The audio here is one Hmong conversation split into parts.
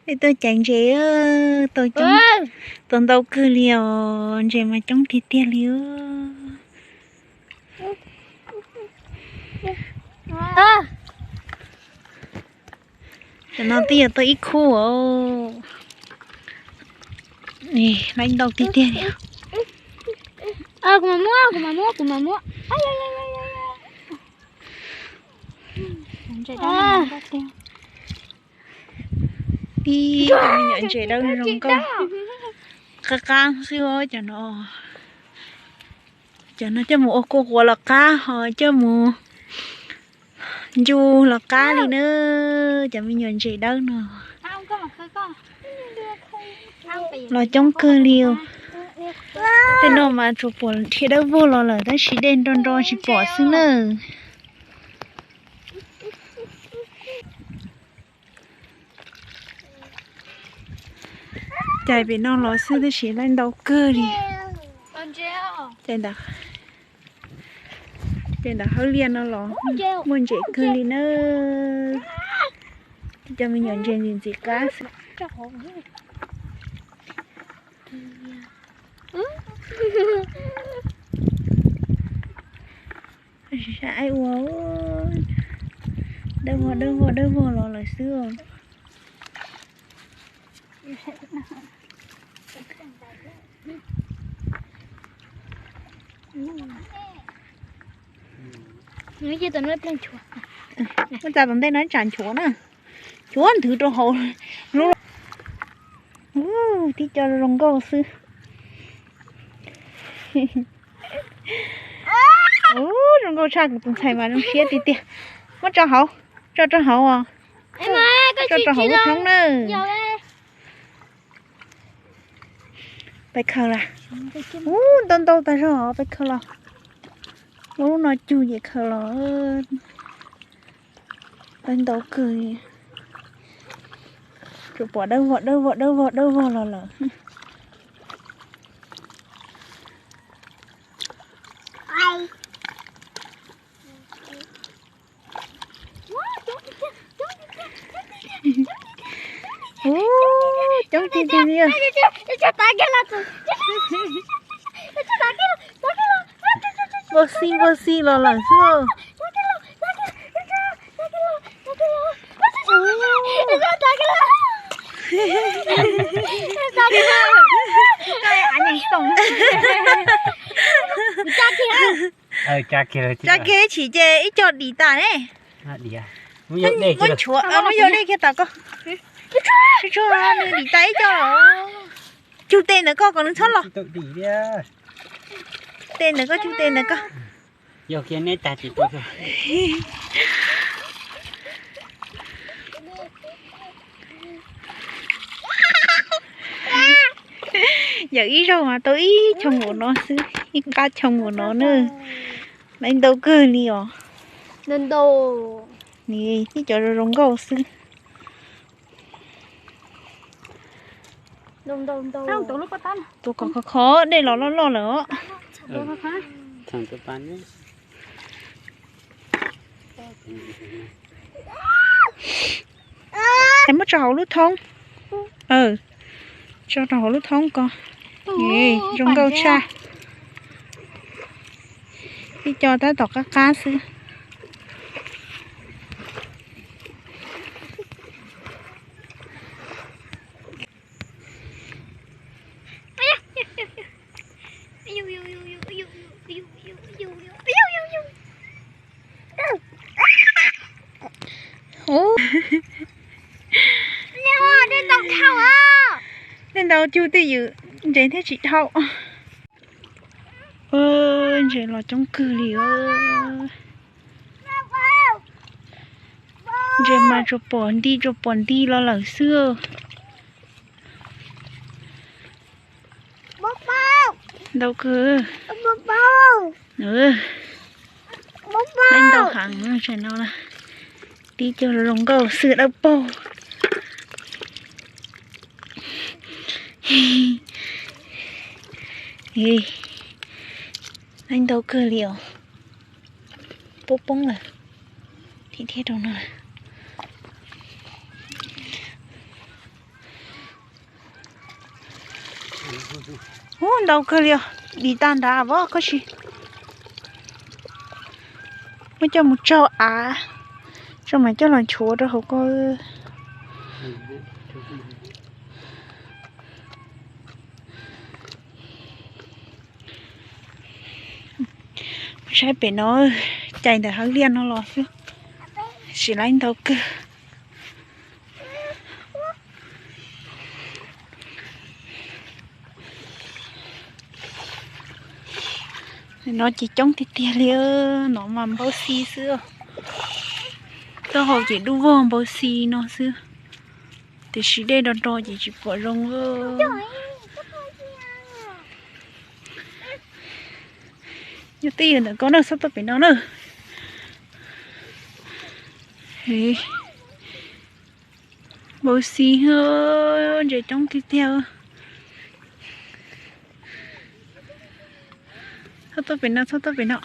Peb tuaj caiv ntses, tau ntau kawg li os, ntses mas coob tiag tiag li. Tam no twb yuav tau ib khub os. Laib ntau tiag tiag li. Tib cov me nyuam ntses dawb zoo nkauj, qab qab xwb os cov no. Cov no coj mus ua kua quav los qab, ho coj mus ncu los qab li na. Cov me nyuam ntses dawb no los coob kawg li. Tej no mas tsuas pom dhia dawb vog los lawm tab sis dej nro nro tsis pom xwb na. Cais pem no los xwb tab sis laib ntau kawg li. Cais ntawm hauv liaj no los muaj ntses kawg li na. Cov me nyuam ntses ntxim ntxim qab xwb. Saib ua dawb vog dawb vog dawb vog los lawm xwb. Muab tsa tom ntej no tsam nchuav na. Nchuav nthwv rau hauv. Tib co zoo nkauj xwb. Ub, zoo nkauj tshaj kuv tus ntxhais mas zoo siab tiag tiag. Muab tso hauv, tso rau hauv os. Tso rau hauv lub thoob na. Pais khaws las. Ub, ntau ntau tag zog os, pais khaws los. Muab lub no cug ces khaws los. Laib ntau kawg li. Tsuas pom dawb vog dawb vog dawb vog dawb vog los lawm. Ub, coob tiag tiag li. Npau xi npau xi los lawm xwb. Tsa kiag ib chim ces ib co dim tas ne. Muab nchuav, muab yog dej kiag tas koj. Tsuag tsuag nws dim tas ib co. Cug tes ntawm koj kom nws txhob los. Tes ntawm koj, cug tes ntawm koj. Yawm ib zaug mas tau ib choo npaum no xwb, ib qab choo npaum no na. Laib ntau kawg li os. Ib cov zoo zoo nkauj xwb. Tua kom khov khov, dej los loj loj lawm os. Muab tso hauv lub thoob. Tso rau hauv lub thoob ko. Zoo nkauj tshaj. Ib co tab tom qab qab xwb. Ub, dej ntau cug twj ywm, ntses thiaj tsis dhau. Ntses los coob kawg li. Ntses mas tsuas pom nti tsuas pom nti los lawm xwb. Ntau kawg. Laib ntau heev no. Tib co zoo nkauj xwb dawb paug. Laib ntau kawg li os. Poob poob lawm. Thiab rau no. Ub, ntau kawg li os, dim tag nrad vov koj si. Muab coj mus tsaug av, tso mas coj los nchuav rau hauv ko. Saib pem no, cais ntawm hauv liaj no los xwb, sim laib ntau kawg. No ces coob tiag tiag li, no mas npau xi xwb. Taub hau ces dub vog npau xi no xwb, tiam sis dej do do ces tsis pom zoo. Nyob twj ywm ntawm ko na, txhob tuaj pem no na. Npau xi, ntses coob tiag tiag. Txhob tuaj pem no, txhob tuaj pem no.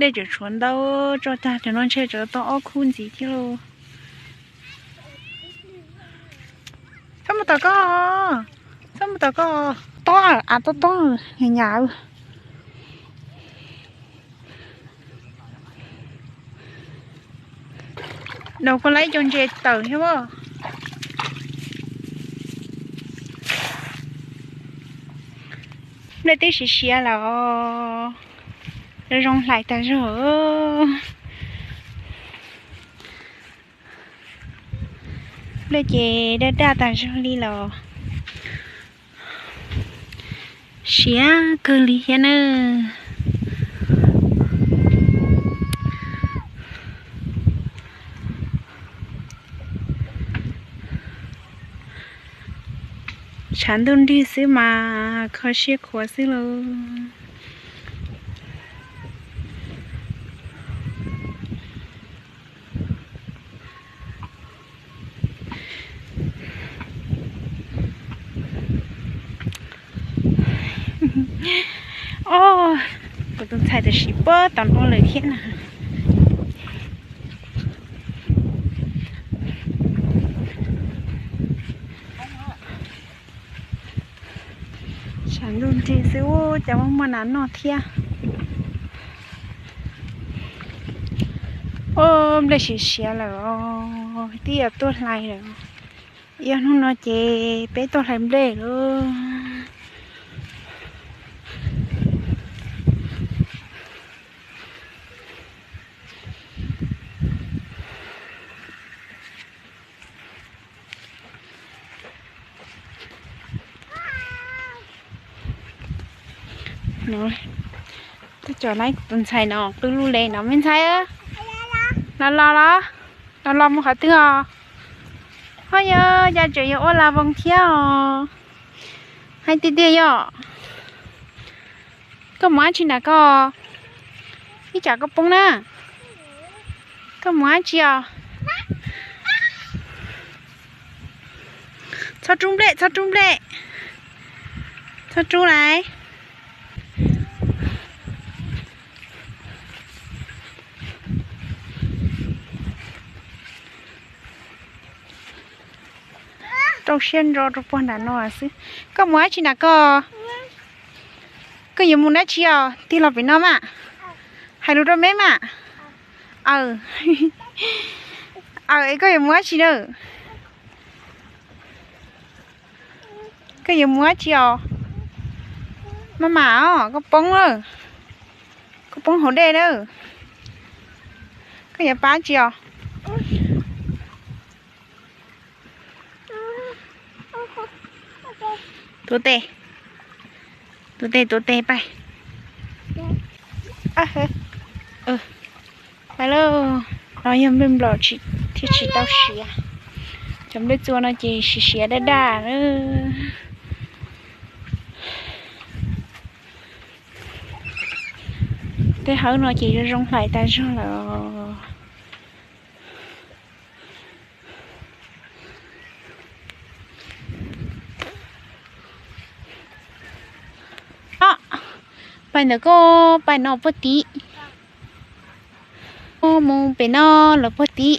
Dej tseem tshuav ntau, tso tag cov no ntshe tsam tau ob khub ntxiv thiab lauj. Txhob mus tom koj, txhob mus tom koj. Tob, av tob tob, nyam nyam. Daus koj laib cov ntses tawm thiab as. Nplej twb siav siav lawm, zoo hlais tas zog. Nplej ces daj daj tas zog li los siav kawg li thiab na. Tshav ntuj nrig xwb mas kho siab khuav xwb lauj. Os, kuv tus ntxhais tam sim pab tom no lawm thiab na. Tshav ntuj nrig xwb ub, cas muaj muaj nas noj thiab. Os, nplej siav siav lawm os, twb yuav tuaj hlais lawm. Yog hnub no ces peb tuaj hlais nplej lawm. Twb cov laib kuv tus ntxhais no qw lub le no, me ntxhais, los los los, los los mus qhov twg os? Ho yog cas tseem yuav ua las voos thiab os? Hais tiag tiag yom? Koj mus dab tsi nram koj? Ib tsam koj poob na. Koj mus dab tsi os? Txhob rub nplej, txhob rub nplej, txhob rub lawm. Rau siab ntso rau puag nram no xwb. Koj mus dab tsi nram koj? Koj yuav mus dab tsi os? Tig los pem no mas. Hais lus rau meb mas. Aw, aw, es koj yuav mus dab tsi na? Koj yuav mus dab tsi os? Maj mam os, koj poob lawm. Koj poob hauv dej na. Koj yuav pab dab tsi os? Tuav tes, tuav tes, tuav tes pais. Pais lauj. No yog nplej nplaum thiaj tsis tau siav. Cov nplej txua no ces siav siav daj daj. Tej hawv no ces zoo zoo hlais tas zog lawm. Pais ntawm ko, pais no puag tim. Mus pem no los puag tim.